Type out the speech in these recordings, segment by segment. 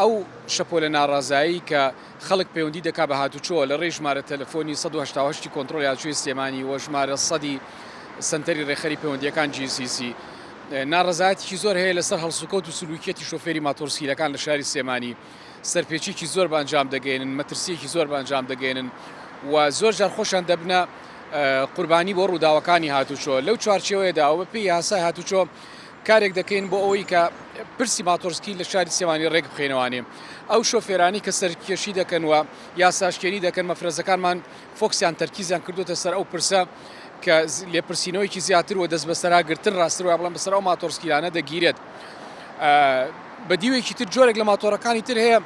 ئەو شەپۆلە ناڕازایی کە خەڵک پەیوەندی دەکات بە هاتوچۆ لە ڕێی ژمارە تەلەفۆنی 188 ی کۆنترۆڵی هاتوچۆی سلێمانی و ژمارە سەدی سەنتەری ڕێکخەری پەیوەندییەکان GCC ناڕەزایەتیی زۆر هەیە لەسەر هەڵسوکەوت و سلوکیەتی شۆفێری ماتۆڕسکیلەکان لە شاری سلێمانی سەرپێچیی زۆر بە ئەنجام دەگەیەنن، مەترسییەکی زۆر بە ئەنجام دەگەیەنن و زۆر جار خۆشیان دەبنە قوربانی بۆ ڕووداوەکانی هاتوچۆ. لەو چوارچێوەیەدا و بەپێی یاسای هاتوچۆ کارێک دەکەین بۆ ئەوەی کە پرسی ماتۆڕسکیل لە شاری سلێمانی ڕێک بخەینەوانێ. ئەو شۆفێرانەی کە سەرکێشی دەکەن و یاساشکێنی دەکەن مەفرەزەکانمان فۆکسیان تەرکیزیان کردووەتە سەر ئەو پرسە کە لێپرسینەوەیەکی زیاتر و دەستبەسەراگرتن ڕاستتر وایە بڵێم بەسەر ئەو ماتۆڕسکیلانە دەگیرێت. بە دیوێکی تر جۆرێک لە ماتۆڕەکانی تر هەیە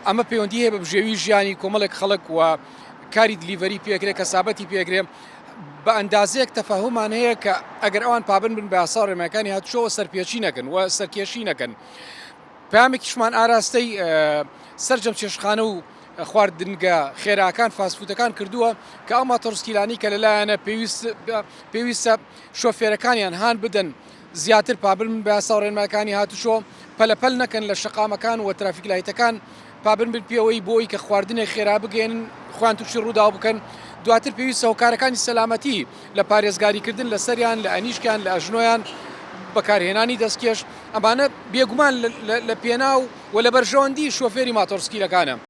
ئەمە پەیوەندی هەیە بە بژێوی ژیانی کۆمەڵێک خەڵک و کاری delivery پێکرێ کەسابەتی پێکرێ بە ئەندازەیەک تەفاهومان هەیە کە ئەگەر ئەوان پابند بن بە یاسا و ڕێنمایەکانی هاتوچۆوە سەرپێچی نەکەن و سەرکێشی نەکەن. پەیامێکیشمان ئاراستەی سەرجەم چێشتخانە و خواردنگە خێراکان fast food ەکان کردووە کە ئەو ماتۆڕسکیلانەی کە لەلایەنە پێویستە شۆفێرەکانیان هان بدەن زیاتر پابند بن بە یاسا و ڕێنمایەکانی هاتوچۆ، پەلەپەل نەکەن لە شەقامەکان و traffic light ەکان پابند بن پێوەی بۆی کە خواردنێک خێرا بگەیەنن خۆیان تووشی ڕووداو بکەن، دواتر پێویستە هۆکارەکانی سەلامەتی لە پارێزگاریکردن لە سەریان، لە ئەنیشکیان، لە ئەژنۆیان، بەکارهێنانی دەستکێش، ئەمانە بێگومان لە پێناو و لە بەرژەوەندی شۆفێری ماتۆڕسکیلەکانە.